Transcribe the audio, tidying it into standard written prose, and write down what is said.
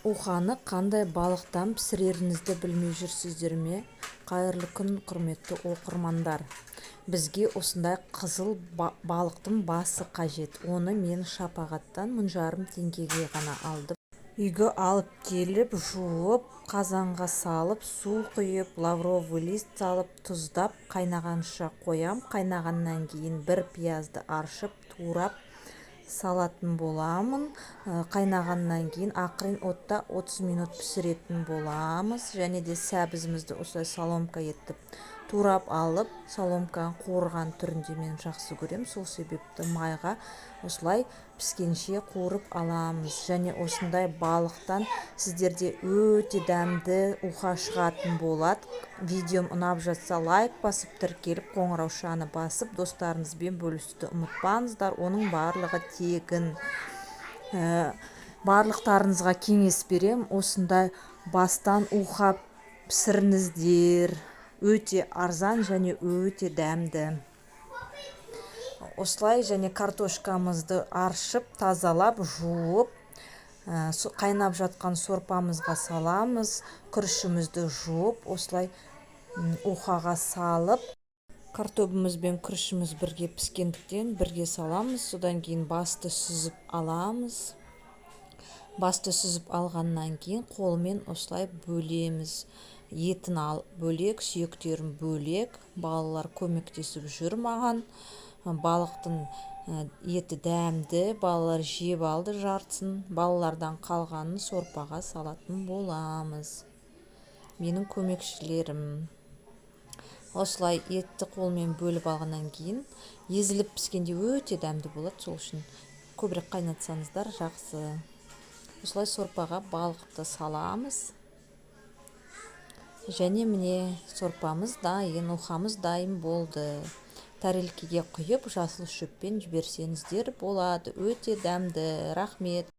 Уханы қандай балықтан пісіреріңізді білмей жүрсіздер ме? Қайырлы күн, құрметті оқырмандар! Бізге осындай қызыл балықтың басы қажет. Оны мен Шапағаттан 1500 теңгеге ғана алдым. Үйге алып келіп, жуып, қазанға салып, су құйып, лавровый лист салып, тұздап, қайнағанша қоям. Қайнағаннан кейін бір пиязды аршып, турап салатын боламын. Қайнағаннан кейін ақырын отта 30 минут пісіретін боламыз. Және де сәбізімізді осылай соломка етіп турап алып, соломканы қуырған түрінде мен жақсы көрем, сол себепті майға осылай піскенше қуырып аламыз. Және осындай балықтан сіздерде өте дәмді уха шығатын болады. Видеом ұнап жатса, лайк басып, тіркеліп, қоңыраушаны басып, достарыңызбен бөлісуді ұмытпаңыздар. Оның барлығы тегін. Барлықтарыңызға кеңес берем, осындай бастан уха пісіріңіздер, өте арзан және өте дәмді. Осылай және картошкамызды аршып, тазалап, жуып, қайнап жатқан сорпамызға саламыз. Күрішімізді жуып, осылай ухаға салып, картобымыз бен күрішіміз бірге піскендіктен, бірге саламыз. Содан кейін басты сүзіп аламыз. Басты сүзіп алғаннан кейін қолмен осылай бөлеміз, етін ал бөлек, сүйектерін бөлек. Балалар көмектесіп жүр маған. Балықтың еті дәмді, балалар жеп алды жартысын. Балалардан қалғанын сорпаға салатын боламыз. Менің көмекшілерім. Осылай етті қолмен бөліп алғаннан кейін, езіліп піскенде өте дәмді болады, сол үшін көбірек қайнатсаңыздар жақсы. Осылай сорпаға балықты саламыз. Және міне, сорпамыз дайын, ухамыз дайын болды. Тәрелкеге құйып, жасыл шөппен жіберсеңіздер болады, өте дәмді. Рахмет.